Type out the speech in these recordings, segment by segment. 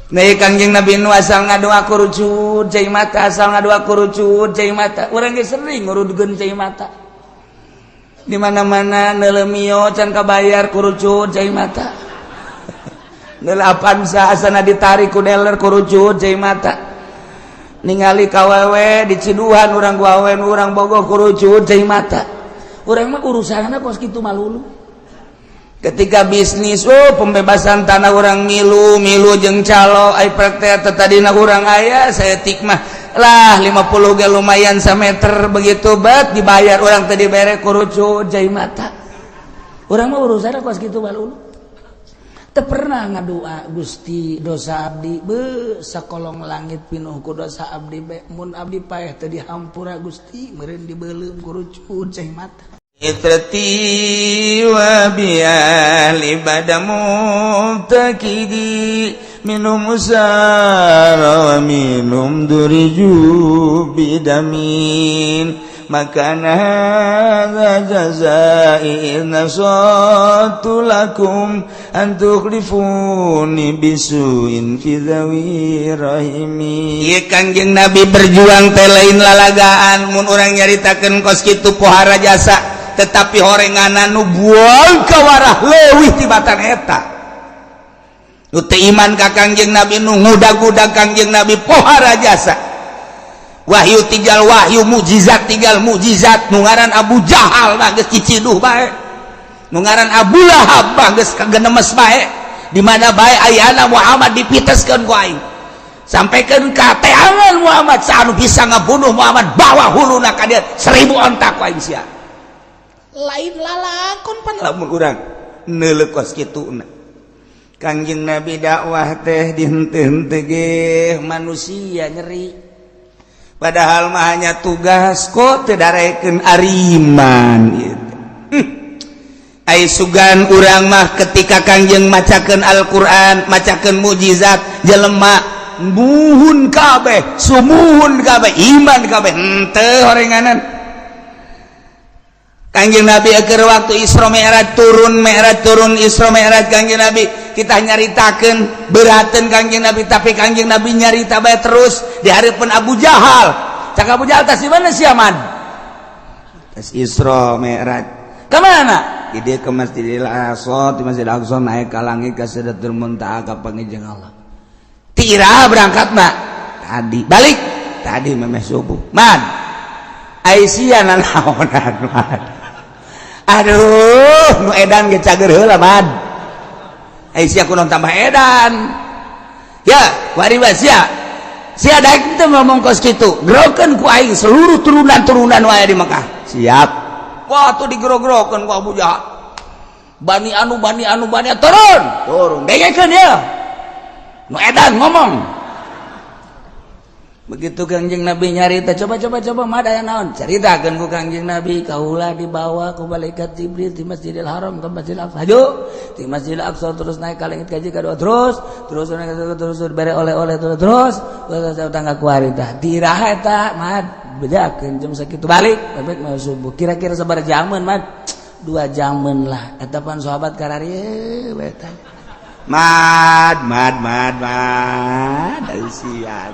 Nah, Kangjeng Nabi nu asal ngadoa kurucut cai mata, asal ngadoa kurucut cai mata. Urang ge sering ngurudkeun cai mata. Di mana-mana neuleuh mio can kabayar, kurucut cai mata. Neuleuh Avanza asana ditarik ku dealer, kurucut cai mata. Ningali kawewe diciduhan urang ku awewe nu urang bogoh, kurucut cai mata. Urang mah urusanna kos kitu malulu. Ketika bisnis, oh, pembebasan tanah urang milu milu jeung calo, ai praktek tadina urang aya saeutik mah lah, 50 ge lumayan sameter. Begitu bet dibayar urang tadi bere, kurucut cai mata. Urang mah urusanna kos kitu malulu. Teu pernah ngadoa, "Gusti, dosa abdi be sakolong langit pinuh ku dosa abdi be, mun abdi paeh teu dihampura Gusti meureun dibeuleum," kurucut cai mata. عترتي وبأهلي بدا مفتقدي، منهم سار ومنهم ضجوا بدم. ما كان هذا جزائي إذ نصحت لكم أن تخلفوني بسوء في ذوي رحمي. Ieu Kangjeng Nabi berjuang teh lain lalagaan. Mun urang nyaritakeun kos kitu pohara jasa, tetapi horenganan nu buang kawarah leuwih tibatan eta nu teu iman ka Kangjeng Nabi, nu ngudag-udag Kangjeng Nabi, pohara jasa. Wahyu tinggal wahyu, mukjizat tinggal mukjizat. Nu ngaran Abu Jahal mah geus ciciduh bae, nu ngaran Abu Lahab mah geus kagenemes bae. Di mana bae ayana Muhammad dipiteskeun ku aing, sampaikan ka teangan Muhammad. Saanu bisa ngabunuh Muhammad, bawa huluna ka dieu, 1000 onta ku aing sia. Lain lalakon pan lamun urang neuleuh kos kituna. Kangjeng Nabi dakwah teh dihenteu-henteu ge manusia nyeri, padahal mah hanya tugas kok teu darekeun ariman ieu. Ai sugan urang mah ketika Kangjeng macakeun Al-Qur'an, macakeun mukjizat, jelema muhun kabeh, sumuhun kabeh, iman kabeh. Henteu horenganan. Kangjeng Nabi keur waktu Isra Mi'raj turun, Mi'raj turun, Isra Mi'raj, Kangjeng Nabi kita nyaritakeun beraten Kangjeng Nabi, tapi Kangjeng Nabi nyarita bae terus di hareupeun Abu Jahal. Cak Abu Jahal, "Tas di mana sia, Man?" "Tas Isra Mi'raj." "Ka mana?" "Di dieu, ke Masjidil Aqsa, di Masjid Aqsa naik ka langit, ka Sidratul Muntaha, ka panggih Allah." "Tira berangkat mak?" "Tadi." "Balik?" "Tadi memeh subuh." "Man, ai sia nanaonan, Man?" "Aduh, nu edan ge cager heula, Man. Ai sia kunaon tambah edan ya? Wari sia sia daek teu ngomong kos kitu, gerokeun ku aing seluruh turunan-turunan wae di Mekah." "Siap." Wah, tuh digero-gerokeun ku Abu Jahal. Bani anu, bani anu, bani anu, turun turun, dengekeun ya, nu edan ngomong. Begitu Kangjeng Nabi nyarita, "Coba, coba, coba, mah aya naon?" Caritakeun ku Kangjeng Nabi, "Kaula dibawa ku malaikat Jibril di Masjidil Haram ke Masjidil Aqsa. Hajo di Masjidil Aqsa, terus naik ka langit kaji kadua, terus terus naik, terus terus bere oleh-oleh, terus terus terus tangga kuari. Tah diraha eta mah bejakeun jam sakitu balik, balik mau subuh." "Kira-kira sabaraha jaman, Mad?" "2 jaman lah." Eta pan sahabat kararieu bae. Mad, mad, mad, mad, sia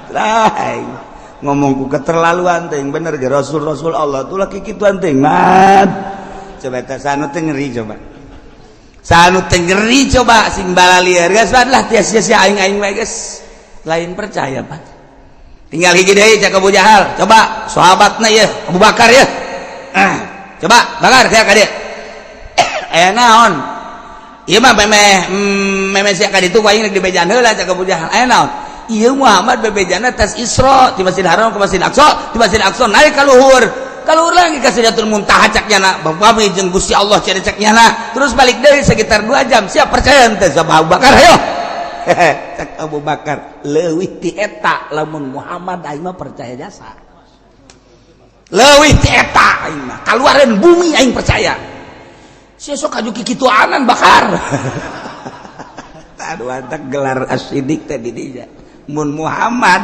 ngomongku keterlaluan ting. Bener ge rasul rasul Allah tuh laki kituan ting, Mad. Coba eta sanu teh ngeri, coba sanu teh ngeri, coba sing balalieur geus lah, tias sia aing aing bae geus lain percaya. Pak, tinggal hiji deui. Cak Abu Jahal, "Coba sahabatna ya, Abu Bakar ya. Ah, coba Bakar kayak ka dieu, aya naon ieu mah?" Memeh memeh sia ka ditu ku aing rek dibejaan heula. Cak Abu Jahal, "Aya naon ieu? Muhammad bebejana tas Isra di Masjid Haram ke Masjid Aqsa, di Masjid Aqsa naik ka luhur, ka luhur lagi ka Sidratul Muntaha, cak nyana bami jeung Gusti Allah cenah cak nyana, terus balik deui sekitar 2 jam. Siap percaya henteu?" Sama Abu Bakar, "Ayo." Cak Abu Bakar, "Leuwih ti eta lamun Muhammad, aing mah percaya jasa. Leuwih ti eta aing mah kaluareun bumi aing percaya. Sia sok aju kikituanan, Bakar." Aduh, antak gelar as-Siddiq teh di dinya. Mun Muhammad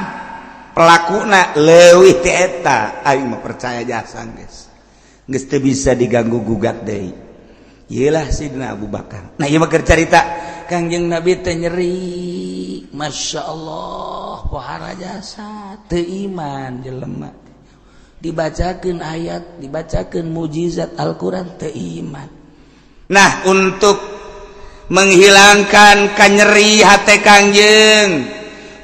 pelakuna leuwih ti eta, aing mah percaya jasa geus. Geus teu bisa diganggu gugat deui. Iyalah Sidina Abu Bakar. Nah, ieu mah keur carita. Kangjeng Nabi teh nyeri. Masya Allah, pohara jasa teu iman jelema. Dibacakeun ayat, dibacakeun mujizat Al-Qur'an, teu iman. Nah, untuk menghilangkan kanyeri hati Kangjeng,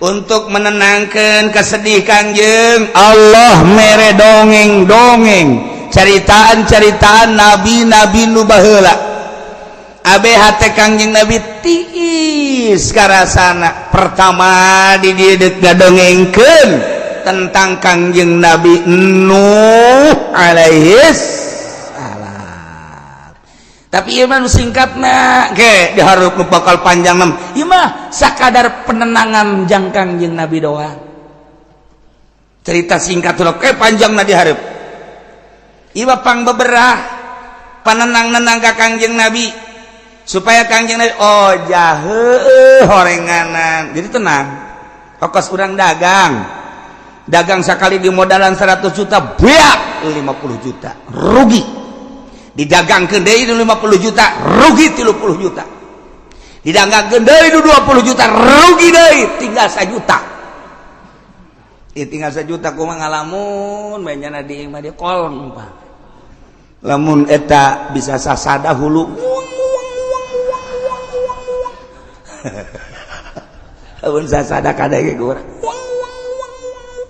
untuk menenangkan kesedih Kangjeng, Allah mere dongeng-dongeng, ceritaan-ceritaan nabi-nabi nu baheula. Abe hate Kangjeng Nabi tiis karasana. Pertama di dieu ngadongengkeun tentang Kangjeng Nabi Nuh alaihis salam. Tapi ieu mah nu singkatna ge, dihareup nu bakal panjang nem. Ieu mah sakadar penenangan jang Kangjeng Nabi doang. Cerita singkat tuh ke panjangna dihareup. Ieu mah pang beberah panenang-nenang ka Kangjeng Nabi supaya Kangjeng Nabi, oh jahe horenganan, jadi tenang. Kos urang dagang, dagang sekali di modalan 100 juta, beak 50 juta rugi. Didagangkeun deui 50 juta, rugi 30 juta. Didagangkeun deui 20 juta, rugi deui, tinggal 1 juta. Ieu tinggal 1 juta kumaha ngalamun bae nyana di imah dia kolong, Pak. Lamun eta bisa sasada hulu uang uang uang uang uang uang uang. Lamun sasada kadege urang uang uang uang uang.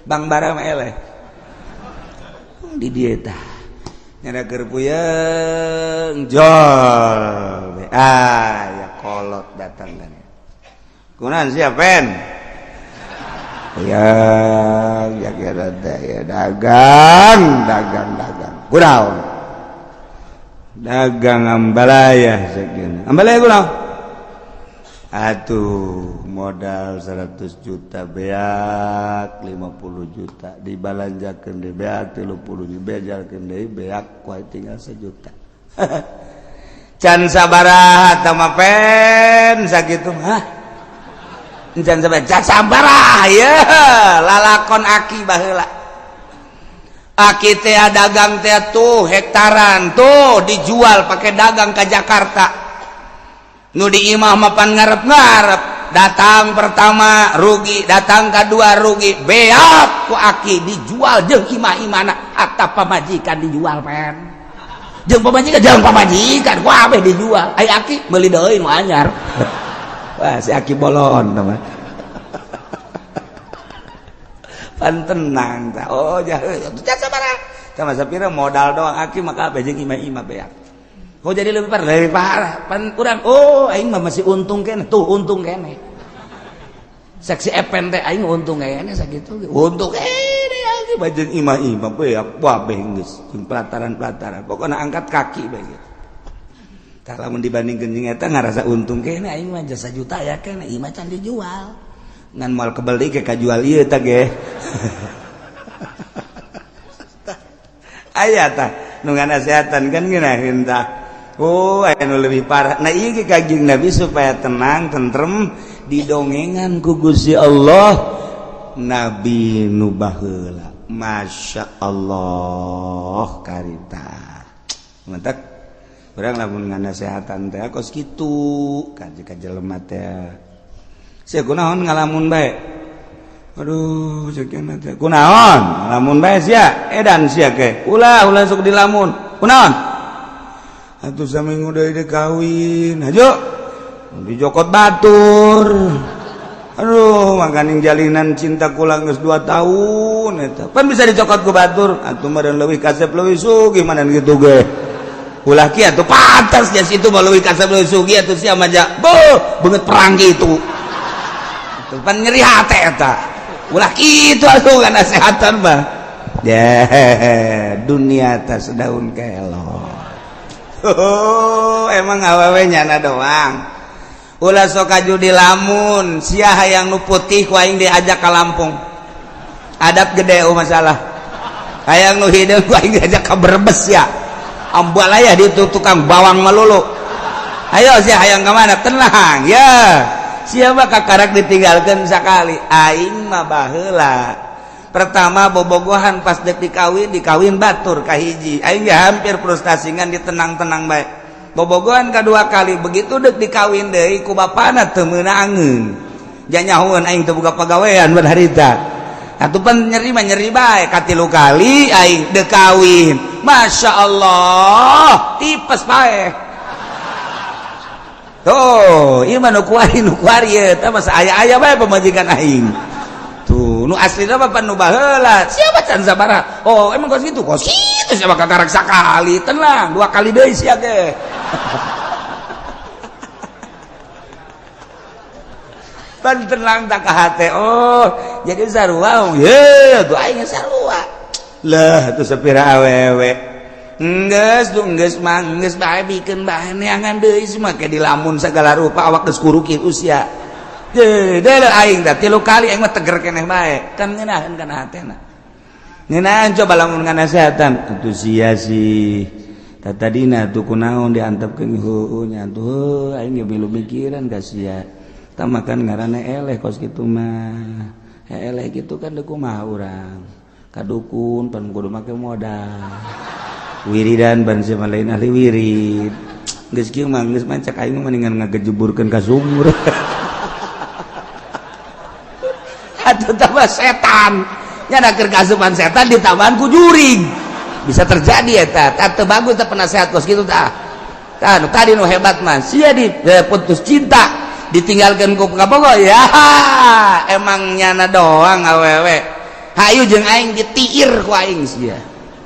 Bang bara mah eleh di dieu tah nyana keur puyeng jol. Ah ya, kolot datang kan. Kunaon sia, pen? Ya ya kira teh ya dagang, dagang, dagang. Kunaon? Dagang ambalaya sekian. Ambalaya kunaon? Atuh modal 100 juta beak 50 juta, dibalanjakeun deui beak 30 juta, bejalkeun deui beak, kuai tinggal 1 juta. Can sabaraha tah mah, pen, sakitu? Hah, can sabaraha, can sabaraha ya lalakon aki baheula. Aki teh dagang teh tuh hektaran tuh dijual pakai dagang ke Jakarta. Nu di imah mapan ngarep-ngarep. Datang pertama rugi, datang kedua rugi, beak ku aki dijual jeung imah-imahna, hatta pamajikan dijual, pen. Jeung pamajikan, jeung pamajikan kabeh dijual. Ai aki meuli deui nu anyar. Wah, si aki bolon teman. Pan tenang tah. Oh jahe, jasa sabaraha sama sapira modal doang aki maka kabeh jeung imah-imah beak. Oh, jadi lebih parah, lebih parah. Pan urang, oh aing mah masih untung kene, tuh untung kene. Saksi epen teh aing untung kene sakitu. Untung kene aki bajeng imah-imah beak kabeh geus jeung pelataran-pelataran. Pokona angkat kaki bae gitu. Tah, lamun dibandingkeun jeung eta ngarasa untung kene aing mah, jasa juta ya kene, imah can dijual. Ngan moal kebel deui ke kajual ieu tah ge. Aya tah nu nganasehatan kan ngeunaheun tah. Oh, aya nu lebih parah. Nah, ieu ge Kangjeng Nabi supaya tenang, tentrem, didongengan ku Gusti Allah Nabi nu baheula. Masya Allah karita. Mantak urang lamun nganasehatan teh kos kitu ka jelema teh. Sia kunaon ngalamun bae? Aduh, ceuk teh. Kunaon? Ngalamun bae sia? Edan sia ke. Ulah, ulah sok dilamun. Kunaon? Atuh saminggu deui deui kawin. Hajo. Dijokot batur. Aduh, makaning jalinan cinta kula geus 2 tahun eta. Pan bisa dicokot ku batur. Atuh meureun leuwih kasep leuwih sugih mana gitu ge. Ulah kieu atuh, pantas jas itu mah leuwih kasep leuwih sugih atuh sia mah ja. Beuh, beungeut perang kitu. Atuh pan nyeri hate eta. Ulah kitu atuh nasehatan mah. Ya, dunia atas daun kelor. Oh, emang awewe nyana doang. Ulah sok kaju di lamun, sia hayang nu putih ku aing diajak ke Lampung. Adab gede, oh masalah. Hayang nu hideung ku aing diajak ke Brebes ya. Ambalaya di tukang bawang melulu. Ayo sia hayang ke mana? Tenang ya. Sia mah kakarak ditinggalkeun sakali. Aing mah baheula. Pertama bobogohan pas dek dikawin, dikawin batur kahiji. Aing ge hampir frustasi, ngan ditenang-tenang bae. Bobogohan kedua kali begitu dek dikawin deui ku bapana teu meunangeun. Janyahoeun aing teu boga pagawean ban harita. Atuh pan nyeri mah nyeri bae katilu kali aing dek kawin. Masya Allah, tipes bae. Tuh, ieu mah nu kuari ye tah masa aya-aya bae pamajikan aing. Tuh, nu aslina mah pan nu baheula. Siapa can sabaraha? Oh, emang kos kitu? Kos kitu siapa kakarak sakali. Tenang, dua kali deui sia ge. Pan tenang tak ka hate. Oh, jadi sarua. Ye, tuh aing sarua. Lah, tuh sapira awewe. Enggeus tuh enggeus mah enggeus bae bikeun bae neangan deui semua ke dilamun segala rupa awak geus kuruki usia. Ye, deuleu aing tah tilu kali aing mah teger keneh bae. Kan ngeunaheun kana hatena. Ngeunaheun coba lamun nganasehatan atuh sia sih. Tadina tuh kunaon diantepkeun heueuh nya tuh aing ge milu mikiran ka sia. Tah makan ngaranna eleh kos kitu mah. Eleh kitu kan deuk kumaha urang. Ka dukun pan kudu make modal. Wiridan ban sia lain ahli wirid. Geus kieu mah geus mancak aing mah mendingan ngagejeburkeun ka sumur. Atuh tambah setan. Nya da keur kasupan setan ditambahan ku jurig. Bisa terjadi eta. Tah teu bagus teh penasehat kos kitu tah. Tah nu tadi nu hebat mah sia di putus cinta ditinggalkeun ku kabogo ya emang nyana doang awewe. Hayu jeung aing ditiir ku aing sia.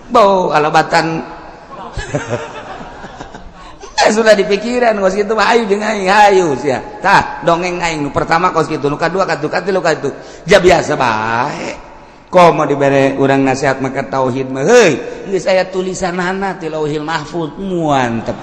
Bau alabatan. Sudah dipikiran kos kitu mah hayu jeung aing hayu sia. Tah dongeng aing nu pertama kos kitu, nu kadua katuh katilu katuh. Ja biasa bae. Komo dibere urang nasihat maka tauhid mah heuy geus aya tulisanana ti Lauhil Mahfuz muantep.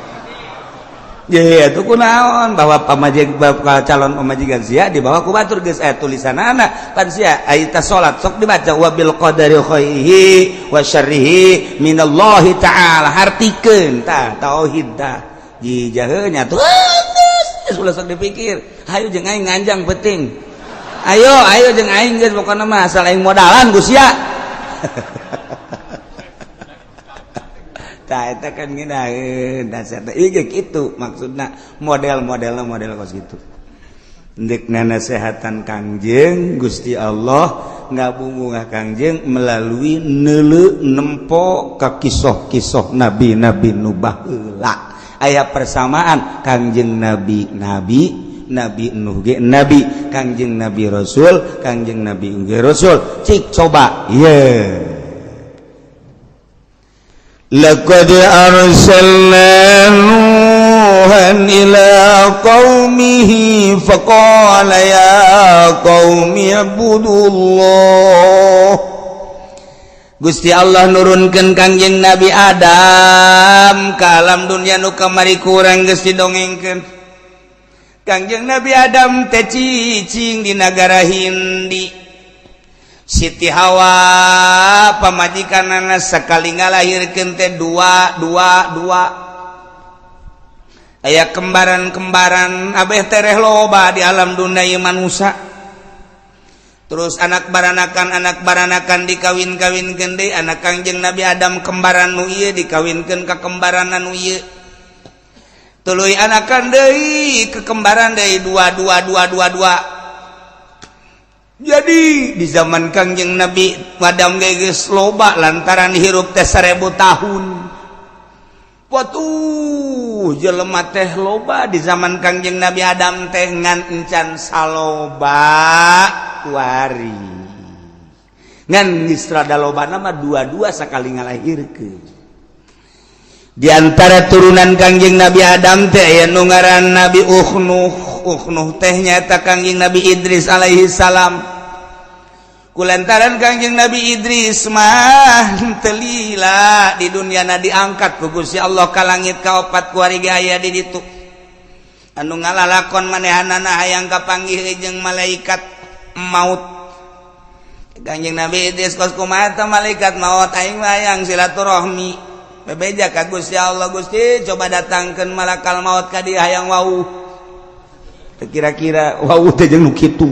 Ye atuh kunaon bahwa pamajik calon pamajikan sia dibawa ku batur geus aya tulisanana pan sia aya ta salat sok dibaca wabil qadari khairihi wa syarrihi minallahi ta'ala hartikeun tah tauhid tah jijaheuh nya tuh geus ulah sok dipikir hayu jeung aing nganjang penting. Ayo ayo jeung aing geus pokona mah asal aing modalan ku sia. Tah eta kan ngeunaheun dasar teh ieu ge kitu maksudna model-modelna model kos kitu. Ndek nasehatan Kangjeng Gusti Allah ngabungungah Kangjeng melalui neuleu nempo ka kisoh-kisoh nabi-nabi nu baheula. Aya persamaan Kangjeng Nabi nabi, Nabi Nuh ge nabi, Kangjeng Nabi Rasul, Kangjeng Nabi ge Rasul. Cik coba ye. Laqad arsalna Nuhan ila qaumihi faqala ya qaumi ibudullah. Gusti Allah nurunkeun Kangjeng Nabi Adam ka alam dunya nu kamari kurang geus didongengkeun. Kangjeng Nabi Adam teh cicing di nagara Hindi. Siti Hawa pamajikanana sakali ngalahirkeun teh dua dua dua. Aya kembaran-kembaran abeh tereh loba di alam dunia ieu manusa. Terus anak baranakan dikawin-kawinkeun deui anak Kangjeng Nabi Adam kembaran nu ieu dikawinkeun ka kembaran nu ieu. Tuluy anakan deui ke kembaran deui dua dua dua dua dua. Jadi di zaman Kangjeng Nabi Adam geus loba lantaran hirup teh 1000 tahun. Watuh jelema teh loba di zaman Kangjeng Nabi Adam teh ngan encan saloba kuari. Ngan geus rada lobana mah dua-dua sakali ngalahirkeun. Di antara turunan Kangjeng Nabi Adam teh aya nu ngaran Nabi Ukhnuh. Ukhnuh teh nyaeta Kangjeng Nabi Idris alaihi salam. Kulantaran Kangjeng Nabi Idris mah teu lila di dunyana diangkat ku Gusti Allah ka langit kaopat kuari ge aya di ditu. Anu ngalalakon manehanana hayang kapanggih jeung malaikat maut. Kangjeng Nabi Idris kos kumaha teh malaikat maut aing mah hayang silaturahmi. Bebeja ka Gusti Allah, Gusti coba datangkeun malakal maut ka dieu hayang wau. Teu kira-kira wau teh jeung nu kitu.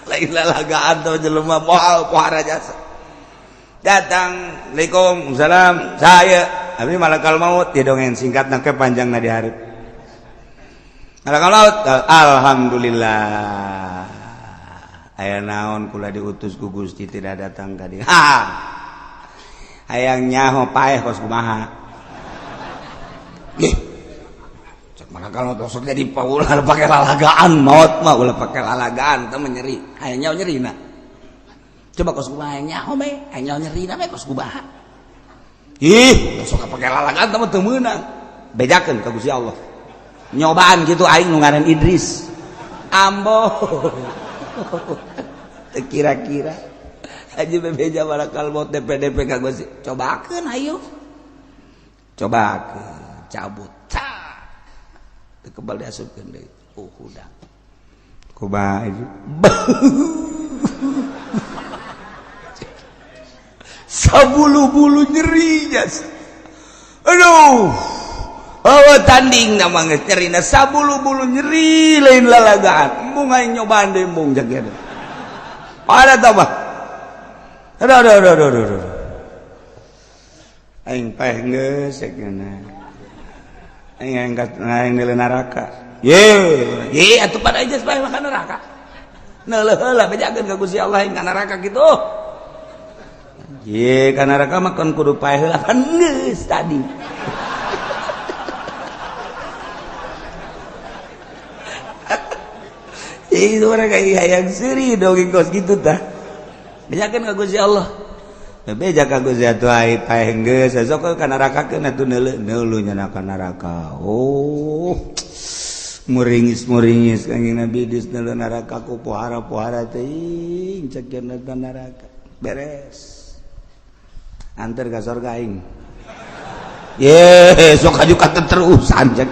Lain lalagaan teh jelema moal pohara jasa. Datang, Assalamualaikum, salam, saya abdi malakal maut, ya dongeng singkat ke panjang na di hareup. Malakal maut, alhamdulillah. Aya naon kula diutus ku Gusti tidak datang ka dieu. Ha. Hayang nyaho paeh kos kumaha. Ih. Cek malakal maut sok jadi paulah pake lalagaan maut mah ulah pake lalagaan teh nyeri. Hayang nyaho nyerina. Coba kos kumaha nyaho bae, hayang nyaho nyerina bae kos kumaha. Ih, sok pake lalagaan teh teu meunang. Bejakeun ka Gusti Allah. Nyobaan gitu aing nu ngaran Idris. Ambo. Kira-kira aja bebeja malakal maut DP-DP ka Gusti. Cobakeun ayo. Cobakeun, cabut. Teu kebal diasupkeun deui. Oh, udah. Kumaha itu? Sabulu-bulu nyeri jas. Aduh. Oh, tanding nama geus nyerina sabulu-bulu nyeri lain lalagaan. Embung aing nyobaan deui embung jaga. Ada tambah. Aduh aduh aduh aduh aduh. Aing paeh geus cenah. Aing angkat aing neuleuh neraka. Ye, ye atuh pada aja paeh makan neraka. Neuleuh heula bejakeun ka Gusti Allah aing ka neraka kitu. Ye, ka neraka mah kan kudu paeh heula kan geus tadi. Itu mereka hayang seuri dongeng kos gitu tah. Bejakeun ka Gusti Allah. Beja ka Gusti atuh ai paeh geus sok ka neraka keun atuh neuleuh neuleuh nya ka neraka. Oh. Muringis-muringis Kangjeng Nabi Idris neuleuh neraka ku pohara-pohara teuing cek neraka. Beres. Anter ka sorga aing. Ye, sok aju katerusan cek.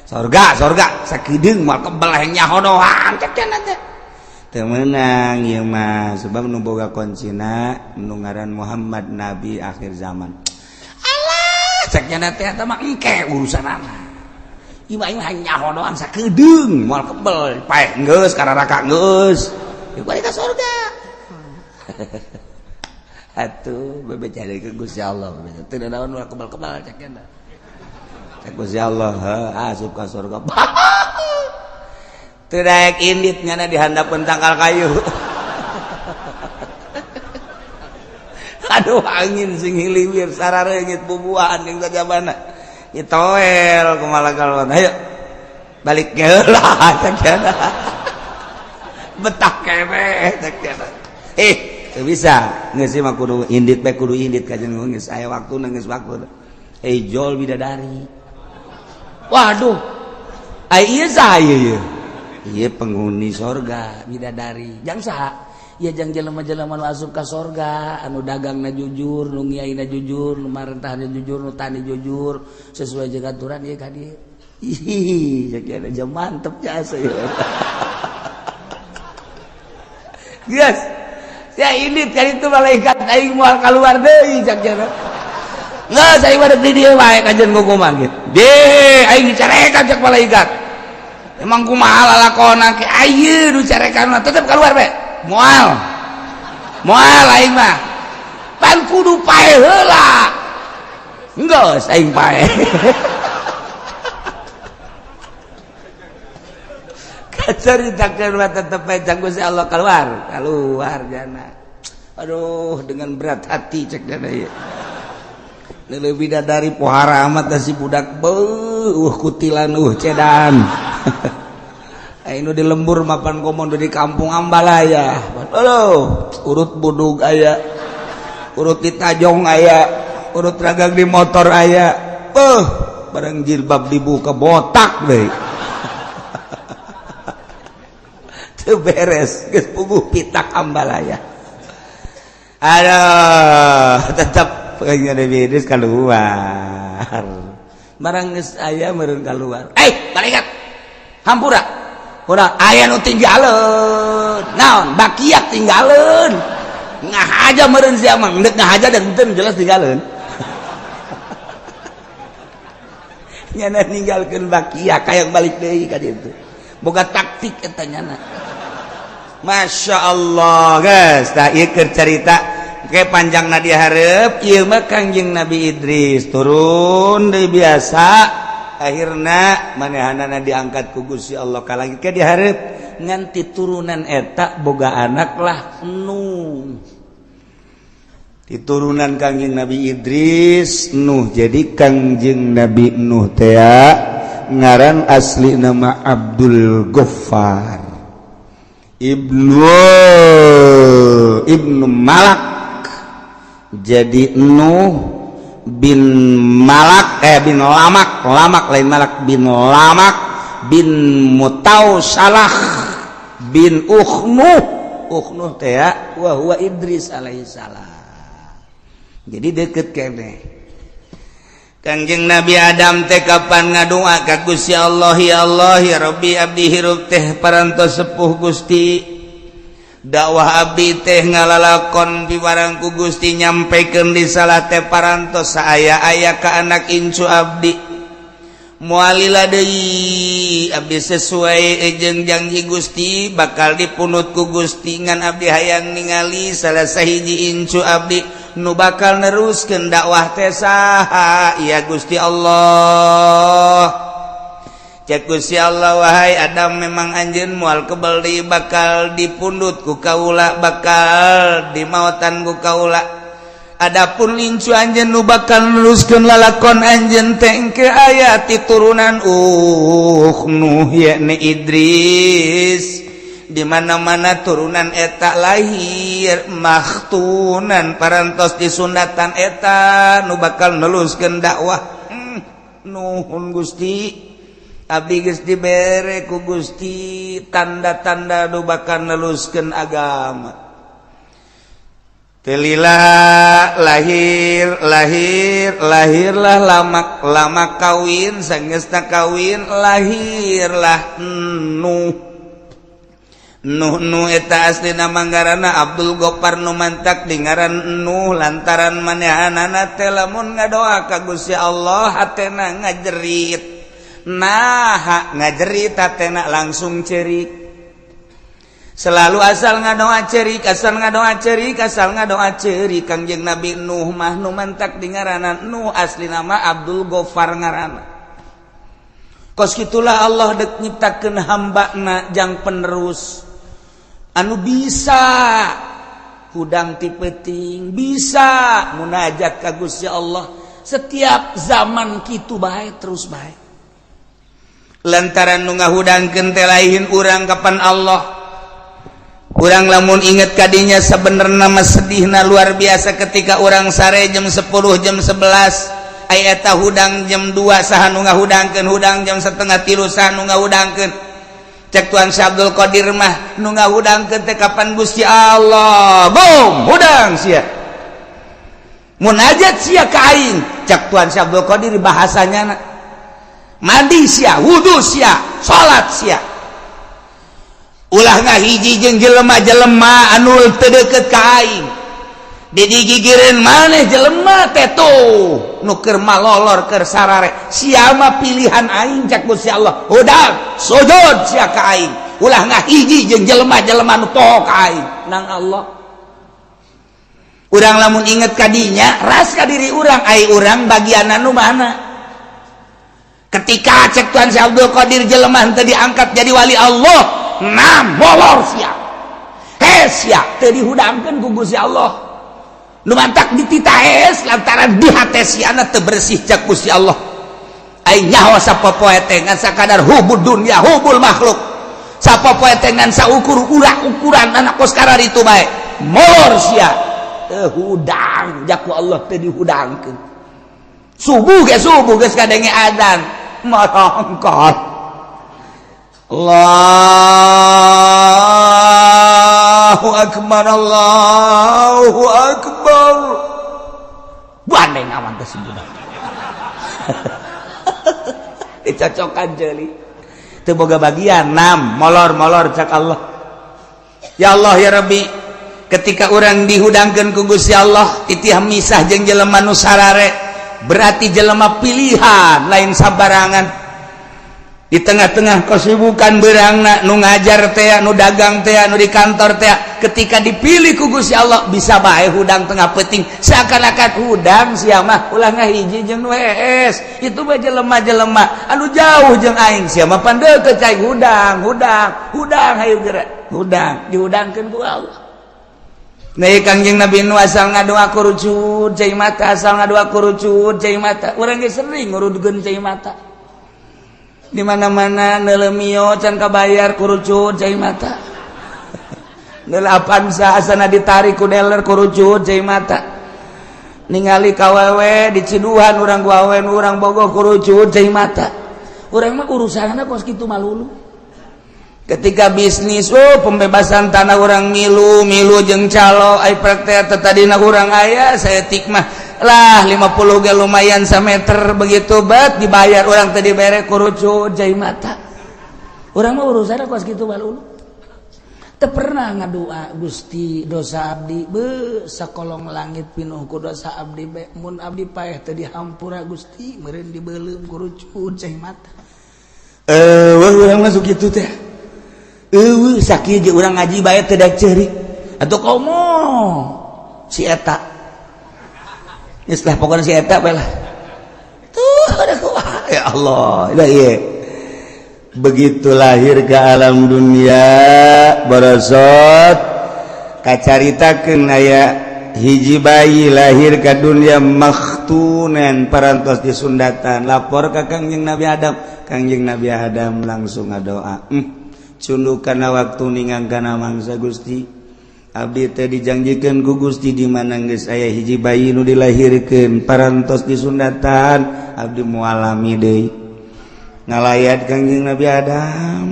Sorga, sorga, sakedeung moal kebel hayang nyaho doang cek cenah teh. Teu meunang ieu mah sebab nu boga kuncina nu ngaran Muhammad nabi akhir zaman. Alah, cek cenah teh eta mah engke urusanana. Ieu mah aing hayang nyaho doang sakedeung moal kebel paeh geus ka neraka geus. Ieu balik ka sorga. Atuh bebeja deui ka Gusti Allah bebeja. Teu naon moal kebel-kebel cek cenah. Gusti Allah asup ka surga. Teu daek indit nyana di handapeun tangkal kayu. Aduh angin sing hiliwir sarareungit bubuahan jeung sajabana. Itoel ku malakal maut. Hayo balik heula cek cenah. Betah keneh cek cenah. Eh, teu bisa. Geus mah kudu indit bae kudu indit ka jeung geus aya waktuna geus waktu. Ejol bidadari. Waduh, ieu saha ieu? Ieu penghuni sorga bidadari. Jang saha? Ieu jang jelema-jelema nu asup ka sorga, anu dagangna jujur, nu ngiaina jujur, nu marentahna jujur, nu tani jujur, sesuai jeung aturan ieu ka dieu. Ih, sakieu aja mantep jasa ieu. Geus. Sia indit ka ditu malaikat aing moal kaluar deui cak cenah. Nggak, saya mah di dieu wae kajian kumaha gitu. Deh, aing dicarekan cek malaikat. Emang kumaha lalakona ke ayeuna nu carekan mah tetep keluar bae. Moal. Moal aing mah. Pan kudu paeh heula. Geus aing paeh. Kacaritakeun mah tetep bae cang Gusti Allah keluar, keluar jana. Aduh, dengan berat hati cek jana ieu. Lebih dari pohara amat si budak beuh kutilan cedan. Ayo di lembur mapan komodo di kampung Ambalaya. Aduh, urut budug aya, urut di tajong aya, urut ragang di motor aya. Beuh, barang jilbab dibuka botak deui. Teu beres geus puguh pitak Ambalaya. Aduh, tetep pengen Nabi Idris keluar. Barang geus aya meureun keluar. Eh, malaikat. Hampura. Urang aya nu tinggaleun. Naon? Bakiak tinggaleun. Ngahaja meureun sia mah, endek ngahaja dan henteu jelas tinggaleun. Nyana ninggalkeun bakiak hayang balik deui ka ditu. Boga taktik eta nyana. Masya Allah, guys. Tah, ieu keur carita ke panjang na dihareup. Ieu mah Kangjeng Nabi Idris turun deui biasa, akhirna manehanana diangkat ku Gusti Allah ka langit ke dihareup. Nganti turunan eta boga anak lah Nuh. Di turunan Kangjeng Nabi Idris, Nuh. Jadi Kangjeng Nabi Nuh teh ngaran asli nama Abdul Ghaffar Ibnu Ibnu Malak. Jadi Nuh bin Malak, eh, bin Lamak. Lamak, lain Malak. Bin Lamak bin Mutau Salah bin Ukhnuh. Ukhnuh teh wa huwa Idris alaihissalam. Jadi deket kene. Kangjeng Nabi Adam teh kapan ngadua ka Gusti Allah, "Ya Allah, ya Rabbi, abdi hirup teh parantos sepuh, Gusti. Dakwah abdi teh ngalalakon piwarang ku Gusti, nyampaikan risalah teh parantos saaya-aya ka anak incu abdi. Moal lila deui abdi sesuai jeung janji Gusti bakal dipundut ku Gusti. Ngan abdi hayang ningali salah sahiji incu abdi nu bakal neruskeun dakwah teh saha ya, Gusti Allah?" Cek Gusti Allah, "Wahai Adam, memang anjeun moal kebel deui bakal dipundut ku kaula, bakal dimautan ku kaula. Adapun incu anjeun nu bakal neruskeun lalakon anjeun teh engke aya ti turunan Nuh, yakni Idris. Di mana-mana turunan eta lahir makhtunan, parantos disunatan, eta nu bakal neluskeun dakwah." Nuhun Gusti, abdi geus dibere ku Gusti tanda-tanda nu bakal neluskeun agama." Teu lila lahir lahir lahirlah Lamak. Lamak kawin, sangesna kawin lahirlah Nuh. Nuh, Nuh eta asli nama ngaranna Abdul Gopar, nu mantak di ngaran Nuh lantaran manehanana teh lamun ngadoa ka Gusti Allah hatena ngajerit. Nah, ngajerit hatena langsung cerik. Selalu asal ngadoa cerik, asal ngadoa cerik, asal ngadoa cerik. Kangjeng Nabi Nuh mah nu mantak di ngaranna Nuh, asli nama Abdul Gofar ngaranna. Kos gitulah Allah dek nyiptakeun hambana jang penerus anu bisa hudang ti peuting, bisa munajat ka Gusti Allah setiap zaman. Kitu bae terus bae lantaran nu ngahudangkeun teh lain urang, kapan Allah. Urang lamun inget kadinya sebenarnya mah sedihna luar biasa. Ketika urang sare jam 10, jam 11, aya eta hudang jam 2, saha nu ngahudangkeun? Hudang jam 2.30, saha nu ngahudangkeun? Cek Tuan Syekh Abdul Qadir mah nu ngahudangkeun teh kapan Gusti Allah. Bom hudang sia, munajat sia ka aing, cek Tuan Syekh Abdul Qadir bahasanya. Mandi sia, wudu sia, salat sia, ulah ngahiji jeung jelema-jelema anu teu deukeut ka aing. Digigireun maneh jelema teh tuh nu keur malolor, keur sarare, sia mah pilihan aing, cek Gusti Allah. Hudang sujud sia ka aing, ulah ngahiji jeung jelema-jelema nu poho ka aing. Nang Allah, urang lamun inget kadinya ras ka diri urang, ai urang bagian anu mana? Ketika cek Tuhan Syekh Abdul Qadir jelema teu diangkat jadi wali Allah, nah molor sia, hes sia, teu dihudangkeun ku Gusti Allah. Nu mantak dititah hes lantaran di hate siana teu bersih, cek Gusti Allah. Ai nyaho sapopoe teh ngan sakadar hubud dunya, hubul makhluk. Sapopoe teh ngan saukur urak ukuran anak kos itu bae. Molor sia, teu hudang jaku Allah, teu dihudangkeun. Subuh ge, subuh geus kadenge adzan morongkot, Allahu akbar, Allahu akbar, bandeng awan teh si budak dicocokan jeli teu boga bagian. Nam molor-molor, cak Allah. Ya Allah, ya Rabbi, ketika orang dihudangkeun ku Gusti Allah titih misah jeung jelema nu sarare, berarti jelema pilihan, lain sabarangan. Di tengah-tengah kesibukan berangna, nu ngajar teh, nu dagang teh, nu di kantor teh, ketika dipilih ku Gusti Allah bisa bae hudang tengah peuting, seakan-akan hudang sia mah ulah ngahiji jeung nu hees. Itu mah jelema-jelema anu jauh jeung aing, sia mah pan deukeut cai. Hudang, hudang, hudang, hayu geura hudang, dihudangkeun ku Allah. Nah, Kangjeng Nabi nu asal ngadoa kurucut cai mata, asal ngadoa kurucut cai mata. Urang ge sering ngurudkeun cai mata. Di mana-mana neuleuh Mio can kabayar, kurucut cai mata. Neuleuh Avanza asana ditarik ku dealer, kurucut cai mata. Ningali kawewe diciduhan urang ku awewe urang bogoh, kurucut cai mata. Urang mah urusanna kos kitu malulu. Ketika bisnis, oh, pembebasan tanah orang milu milu jeung calo, ai praktek tadina urang aya saeutik mah lah, 50 ge lumayan sameter. Begitu bet dibayar orang tadi bere, kurucut cai mata. Urang mah urusanna kos kitu balulu. Teu pernah ngadoa, "Gusti, dosa abdi be sakolong langit pinuh ku dosa abdi be, mun abdi paeh teu dihampura Gusti, meureun dibeuleum." Kurucut cai mata. Eh, urang masuk kitu teh. Eueuh sakieu ge urang ngaji bae teu daek ceurik atuh, komo si eta geus lah, pokona si eta bae lah tuh. Ada kumaha, ya Allah. Dah ieu begitu lahir ke alam dunia, borosot kacaritakeun aya hiji bayi lahir ke dunia makhtunan, parantos disundatan. Lapor ka Kangjeng Nabi Adam. Kangjeng Nabi Adam langsung ngadoa, cunduk kana waktu ningang kana mangsa, "Gusti, abdi teh dijanjikeun ku Gusti di mana geus aya hiji bayi nu dilahirkeun parantos disundatan, abdi moal lami deui." Ngalayat Kangjeng Nabi Adam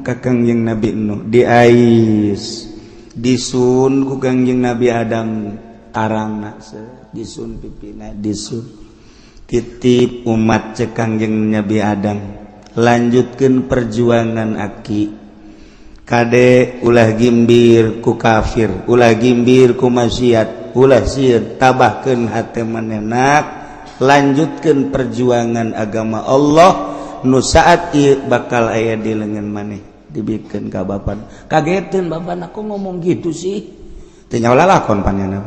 ka Kangjeng Nabi Nuh, diais, disun ku Kangjeng Nabi Adam tarangna, disun pipina, disun. "Titip umat," cek Kangjeng Nabi Adam, "lanjutkan perjuangan aki. Kade, ulah gimbir ku kafir, ulah gimbir ku maksiat, ulah sieun, tabahkeun hate manenak, lanjutkan perjuangan agama Allah nu saat ieu bakal aya di lengan maneh." Dibikeun ka bapak. Kageteun bapak, "Aku ngomong gitu sih?" Teu nyaho lalakon panjana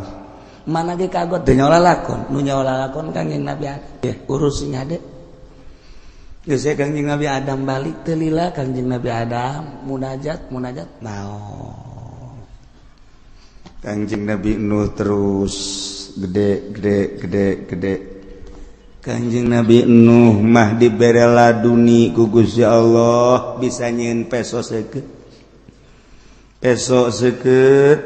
mana ge kagot, teu nyaho lalakon. Nu nyaho lalakon Kangjeng Nabi Adam. Ya, urus nya de. Geus Kangjeng Nabi Adam balik, teu lila Kangjeng Nabi Adam munajat, munajat naon. Kangjeng Nabi Nuh terus gede, gede, gede, gede. Kangjeng Nabi Nuh mah dibere laduni ku Gusti Allah, bisa nyieun peso seukeut, peso seukeut,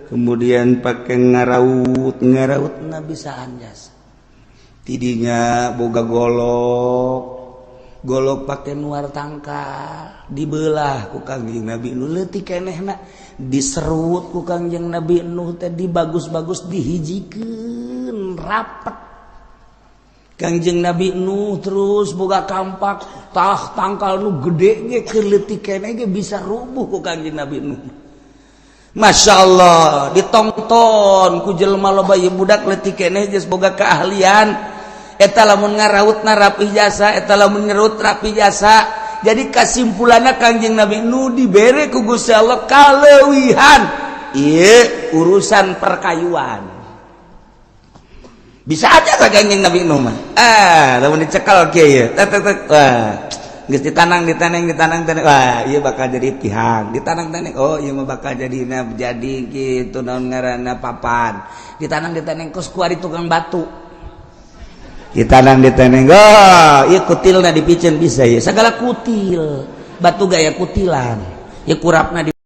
kemudian pakai ngaraut, ngaraut na bisa anjas. Tidinya boga golok, golok pakai nuar tangkal, dibelah ku Kangjeng Nabi Nuh leutik kenehna, diserut ku Kangjeng Nabi Nuh teh, dibagus-bagus, dihijikeun rapet. Kangjeng Nabi Nuh terus boga kampak, tah tangkal nu gede ge keur leutik keneh ge bisa rubuh ku Kangjeng Nabi Nuh. Masya Allah, ditonton ku jelema loba. Ieu budak leutik keneh geus boga keahlian eta, lamun ngaraut na rapi jasa, eta lamun ngerut rapi jasa. Jadi kesimpulannya, Kangjeng Nabi Nuh dibere ku Gusti Allah kaleuwihan ieu urusan perkayuan. Bisa aja ka Kangjeng Nabi Nuh mah. Ah, lamun dicekal kieu ye, tek tek tek, wah, geus ditanang, ditanang, ditanang, tanang, wah, ieu bakal jadi tihang. Ditanang tanang, oh, ieu mah bakal jadi jadi gitu, naon ngaranna, papan. Ditanang, ditanang, kos kuari tukang batu. Ditanang, ditanang, oh, ieu kutilna dipicen bisa ya, segala kutil batu gaya kutilan ya, kurapna di